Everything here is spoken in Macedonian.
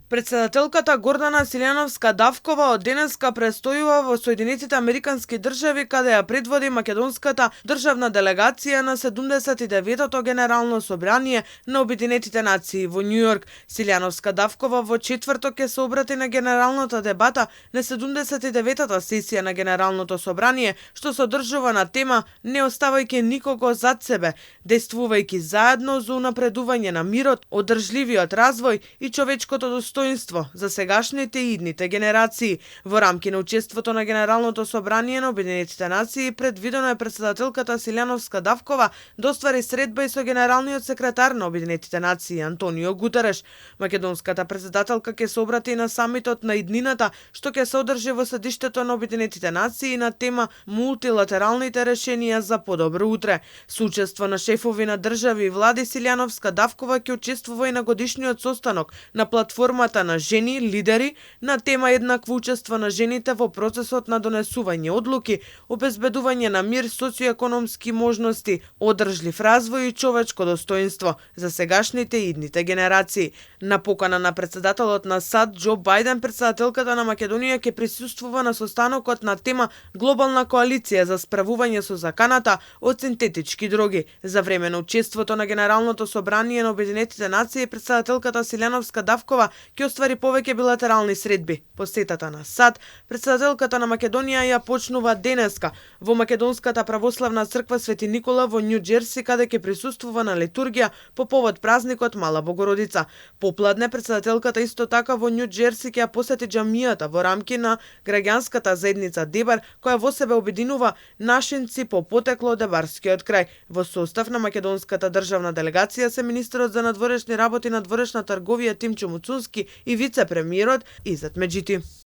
Председателката Гордана Силјановска-Давкова од денеска престојува во Соединетите Американски држави, каде ја предводи македонската државна делегација на 79-тото Генерално собрание на Обединетите нации во Њу Јорк. Силјановска-Давкова во четврток ќе се обрати на генералната дебата на 79-та сесија на Генералното собрание, што се одржува на тема "Не оставајќи никого зад себе, действувајќи заедно за унапредување на мирот, одржливиот развој и човечкото достоинство за сегашните и идните генерации". Во рамки на учеството на Генералното собрание на Обединетите нации предвидено е председателката Силјановска-Давкова да оствари средба и со генералниот секретар на Обединетите нации Антонио Гутереш. Македонската председателка ќе се обрати на самитот на иднината, што ќе се одржи во седиштето на Обединетите нации на тема "Мултилатералните решенија за подобро утре". Со учество на шефови на држави и влади, Силјановска-Давкова ќе учествува и на годишниот состанок на платформата на жени лидери на тема "Еднакво учество на жените во процесот на донесување одлуки, обезбедување на мир, социоекономски можности, одржлив развој и човечко достоинство за сегашните и идните генерации". На покана на председателот на САД Џо Бајден, председателката на Македонија ќе присуствува на состанокот на тема "Глобална коалиција за справување со заканата од синтетички дроги". За време на учеството на Генералното собрание на Обединетите нации, председателката Силјановска-Давкова ќе оствари повеќе билатерални средби. Посетата на САД, председателката на Македонија ја почнува денеска во Македонската православна црква Свети Никола во Њу Џерси, каде ќе присуствува на литургија по повод празникот Мала Богородица. Попладне председателката исто така во Њу Џерси ќе ја посети џамијата во рамки на граѓанската заедница Дебар, која во себе обединува нашинци по потекло од Дебарскиот крај. Во состав на македонската државна делегација се министерот за надворешни работи и надворешна трговија Тимчо Муцунски и вице-премиерот Изет Меджити.